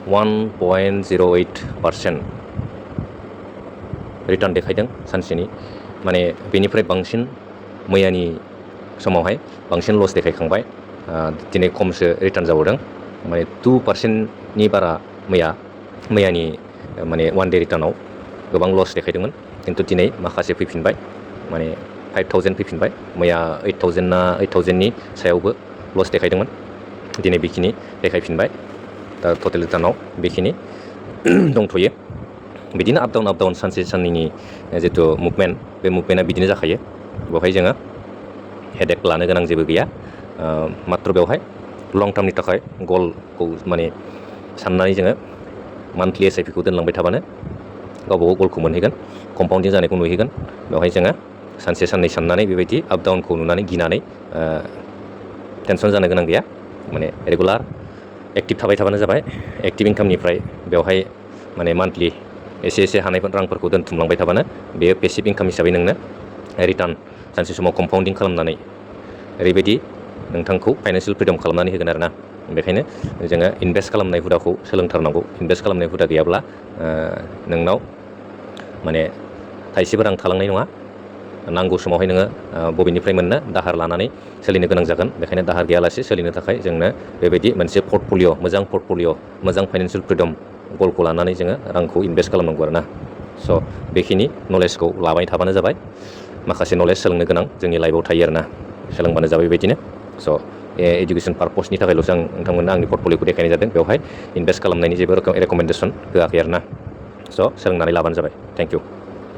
1.08% return देखायदों सानसेनि माने बेनिफ्राय बांसिन मैयानि समावहाय बांसिन लस देखायखांबाय दिनै खमसो रिटार्न जाबावदों माने 2%नि बारा मैयानि माने वान डे रिटार्नाव गोबां लस देखायदोंमोन खिन्थु दिनै माखासे फैफिनबाय माने 5,000 फैफिनबाय मैया 8,000नि सायावबो लस देखायदोंमोन दिनै बेखिनि देखायफिनबाय दा टटेल रिटार्नाव बेखिनि दंथ'यो बिदिनो आप डाउन सानसे साननैनि जितु मुभमेन्ट बे मुभमेन्टआ बिदिनो जाखायो बेवहाय जोङो हेडेक लानो गोनां जेबो गैया मात्र बेवहाय लं टार्मनि थाखाय गलखौ माने साननानै जोङो मान्थलि SIP खौ दोनलांबाय थाबानो गावबागाव गलखौ मोनहैगोन कम्पाउन्डिं जानायखौ नुहैगोन बेवहाय जोङो सानसे साननै साननानै बेबायदि आप डाउनखौ नुनानै गिनानै टेनसन जानो गोनां गैया माने रेगुलार एक्टिभ थाबाय थाबानो जाबाय एक्टिभ इनकामनिफ्राय बेवहाय माने मान्थलि एसे हानाय रांफोरखौ दोनथुमलांबाय थाबानो बेयो पेसिभ इनकाम हिसाबै नोंनो रिटार्न सानसे समाव कम्पाउन्डिं खालामनानै ओरैबायदि नोंथांखौ फाइनान्सियेल फ्रिडम खालामनानै होगोन आरोना बेखायनो जोङो इनभेस्ट खालामनाय हुदाखौ सोलोंथारनांगौ इनभेस्ट खालामनाय हुदा गैयाब्ला नोंनाव माने थाइसेबो रां थालांनाय नङा नांगौ समावहाय नोङो बबेनिफ्राय मोननो दाहार लानानै सोलिनो गोनां जागोन बेखायनो दाहार गैयालासे सोलिनो थाखाय जोंनो बेबायदि मोनसे मोजां पर्टफलिय' मोजां फाइनान्सियेल फ्रिडम गलखौ लानानै जोङो रांखौ इनभेस्ट खालामनांगौ आरोना स' बेखिनि नलेजखौ लाबाय थाबानो जाबाय माखासे नलेज सोलोंनो गोनां जोंनि लाइफआव थायो आरोना सोलोंबानो जाबाय बेबायदिनो स' एडुकेसन पार्पसनि थाखायल'सो आं नोंथांमोननो आंनि पर्टफलिय'खौ देखायनाय जादों बेवहाय इनभेस्ट खालामनायनि जेबो रेकमेन्डेसन होआखै आरोना स' सोलोंनानै लाबानो जाबाय थेंक इउ